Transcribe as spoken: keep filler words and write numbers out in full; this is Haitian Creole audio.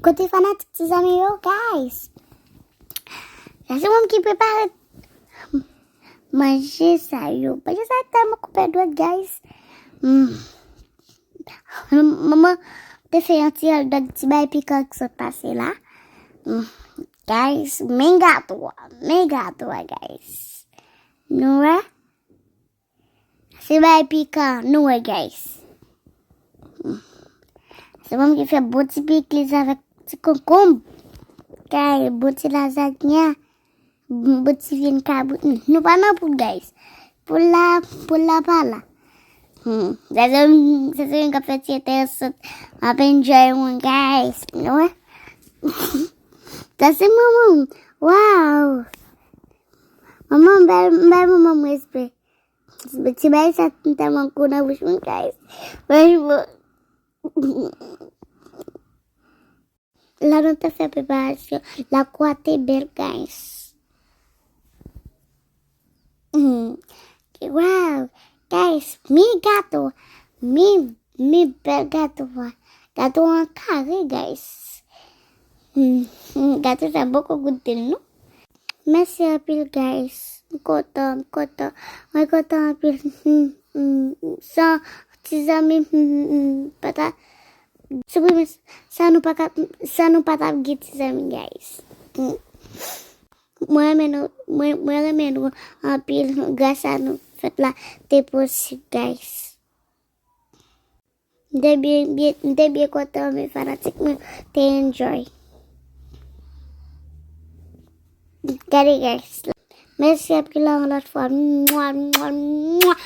Kote fanatik ti zanmi yo, guys? Sa se mwen ki prepare manje sa yo. Manje sa yo tèlman koupe dwèt, guys. Mm. Manman te fè yon ti hòldòg, ti bay pikan ki sot pase la. Mm. Guys, men gato a, men gato a, guys. Nou wè? Se bay pikan, nou wè, guys. Mm. Se mwen ki fè bon ti pikliz avèk ti konkonm. Kay, bon ti lazanya. Bon ti vyann kabrit. Mm. Nou pa nan poul, guys. Poul la, poul la pa la. Hmm. Sa se, sa se yon k ap fè ti entèresan. M ap enjoy mwen, guys. Nou wè? Sa se manman m. Wow. Manman m bay, m bay manman m respè. Ti bay sa tèlman gou nan bouch mwen, guys. Franchman. La nou te fè preparasyon. Lakou a te bèl, guys. Mm. Wow! Guys, mi gato. Mi, mi bèl gato a. Gato an kare, guys. Mm, mm, gato sa poko goute non. Mèsi anpil, guys. M kontan, m kontan. Mwen kontan anpil. Mm, mm, san ti zanmi, mm, mm, mm, pa ta siprimen sa nou pa ka, sa nou pa t ap gen ti zanmi, guys. Mm. Mwen renmen nou, mwen, mwen renmen nou anpil. Gras a nou, fèt la te posib, guys. M te byen, byen, m te byen kontan, men fanatik mwen te enjoy. Gade, guys. Mèsi anpil yon lòt fwa. Mwa, mwa, mwa.